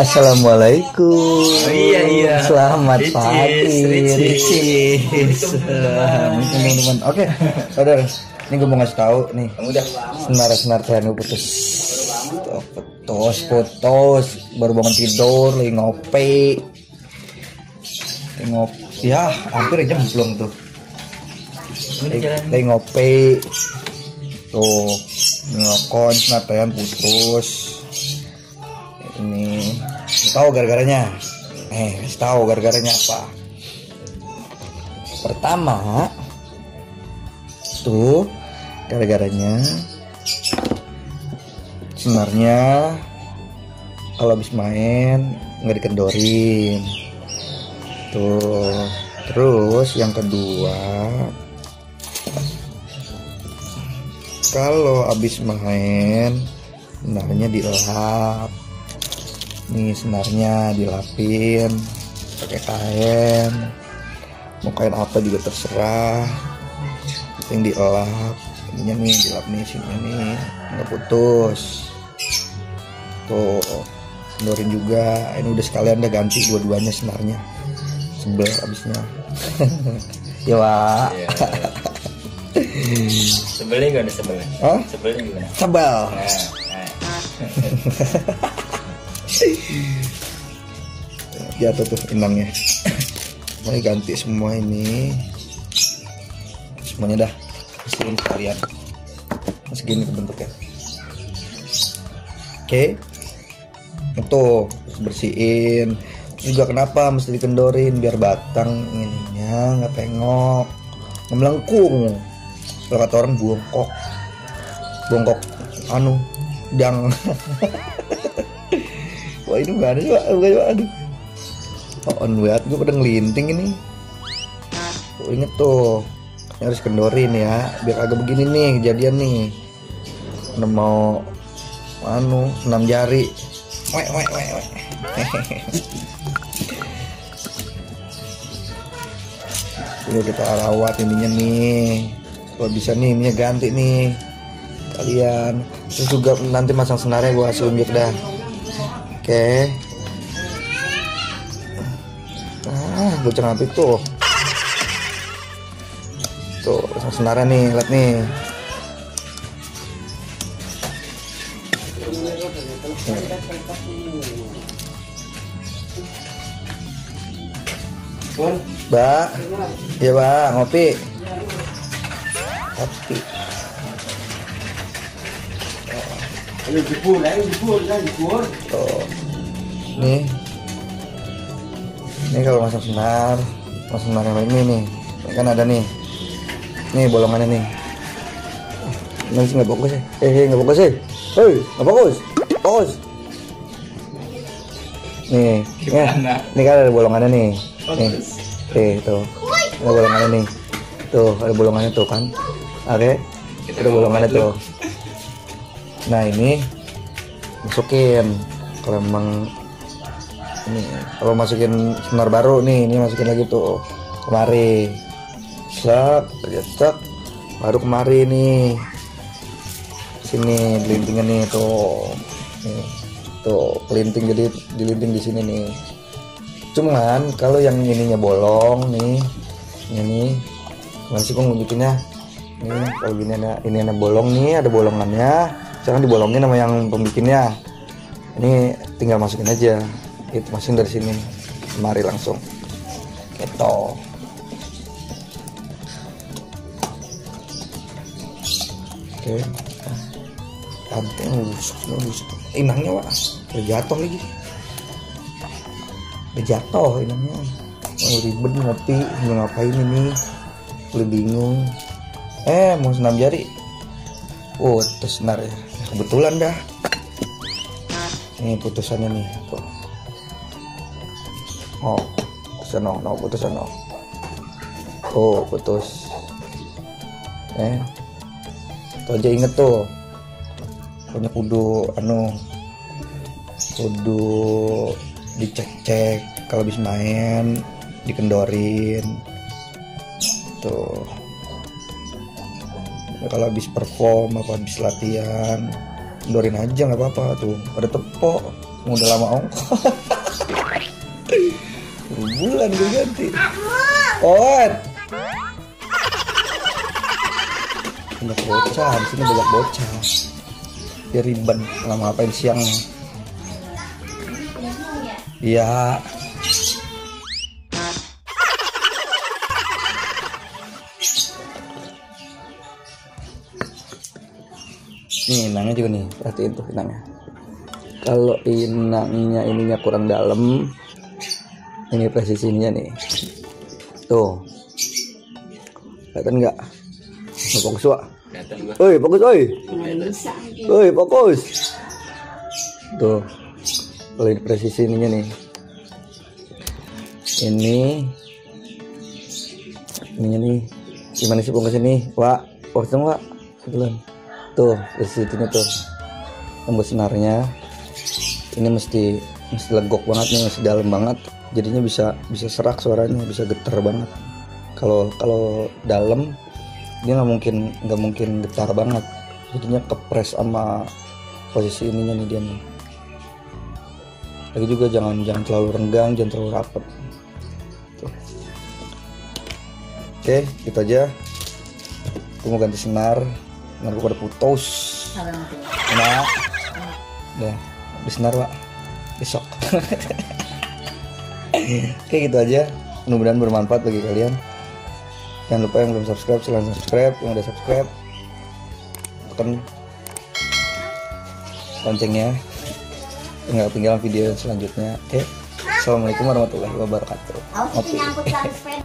Assalamualaikum. Iya. Selamat pagi, Ricis. Teman-teman. Oke, saudara. Ini gue mau ngasih tahu nih. Udah. Senar saya putus. Putus. Baru bangun tidur, lagi ngopi. Ya, hampir jam belum tuh. Lagi ngopi. Tuh, ngokon senar putus. Ini tahu gara-garanya. Tahu gara-garanya apa? Pertama, tuh gara-garanya sebenarnya kalau habis main nggak dikendorin. Tuh, terus yang kedua, kalau habis main sebenarnya dilap. Nih senarnya dilapin pakai kain, mau kain apa juga terserah, yang dielap. Ininya nih dilap nih, sini nih nggak putus. Tuh kendorin juga. Ini udah sekalian udah ganti dua-duanya senarnya, sebel abisnya. Ya Pak. Sebelnya gimana sebelnya? Hah? Sebelnya gimana? Sebel. Jatuh tuh inangnya. Mulai ganti semua ini. Semuanya dah bersihin sekalian. Segini bentuknya. Oke. Itu bersihin. Juga kenapa mesti dikendorin biar batang ininya nggak pengok, nggak melengkung. Kalau kata orang bongkok dang. Wah ini gak ada juga, aduh. On banget, gue pada ngelinting ini. Inget tuh, harus kendorin ya, biar agak begini nih kejadian nih. Udah mau, senam jari. Wek. Udah kita rawat ininya nih. Kalau bisa nih, ininya ganti nih kalian. Terus juga nanti masang senarnya gue kasih unjuk dah. Oke. Bocor apik tuh. Tuh, senarnya nih, lihat nih. Mbak. Iya, Mbak, ngopi. Ngopi. Tuh. Ini kalau masang senar yang ini nih, kan ada nih bolongannya nih. Nanti nggak fokus ya? Nggak fokus ya? Nggak fokus. Nih, ini kan ada bolongannya nih. Tuh, ada bolongannya nih. Tuh, ada bolongannya tuh kan. Oke, ada bolongannya tuh. Nah ini masukin kalau emang ini, kalau masukin senar baru nih, ini masukin lagi tuh kemari, cek, baru kemari nih, sini gelintingnya nih tuh kelinting, jadi dilinting di sini nih. Cuman kalau yang ininya bolong nih, ini masih gue nunjukinnya nih. Kalau gini ini ada bolong nih, ada bolongannya, jangan dibolongin sama yang pembikinnya. Ini tinggal masukin aja. Itu masukin dari sini, mari langsung gitu. Oke, gantinya busuk. Inangnya Wak, udah jatuh lagi. Udah jatuh inangnya. Ribet ngopi, mau ngapain ini? Udah bingung. Mau senam jari. Putus senar ya. Kebetulan dah. Ini putusannya nih. Tuh. Putusan. Oh, putus. Tuh aja inget tuh. Pokoknya kudu dicek kalau habis main, dikendorin. Tuh. Kalau habis perform apa habis latihan, kendorin aja nggak apa-apa tuh. Ada tepok. udah lama om. Bulan gue ganti. Ot. Banyak bocah, di sini banyak bocah. Dia ribet, lama ngapain siang? Iya. Nih inangnya juga nih, perhatiin tuh inangnya. Kalau inangnya ininya kurang dalam, ini presisinya nih. Tuh. Kelihatan nggak? Fokus Wak. Oi, fokus oi. Oi, fokus. Tuh. Kalau ini presisi ininya nih. Ininya nih. Gimana sih fokus ini? Wak, fokus dong Wak. Kebetulan. Tuh, presisinya tuh. Tembus senarnya. Ini mesti legok banget nih, mesti dalam banget. Jadinya bisa serak suaranya, bisa getar banget. Kalau dalam dia nggak mungkin getar banget. Jadinya kepres sama posisi ininya nih dia nih. Lagi juga jangan terlalu renggang, jangan terlalu rapat. Tuh. Oke, gitu aja. Aku mau ganti senar. Senar gue pada putus. Nah, udah di senar Pak. Besok. Oke, gitu aja. Mudah-mudahan bermanfaat bagi kalian. Jangan lupa yang belum subscribe, silahkan subscribe. Yang udah subscribe, tekan loncengnya. Nggak ketinggalan video selanjutnya. Oke. Assalamualaikum warahmatullahi wabarakatuh. Oke.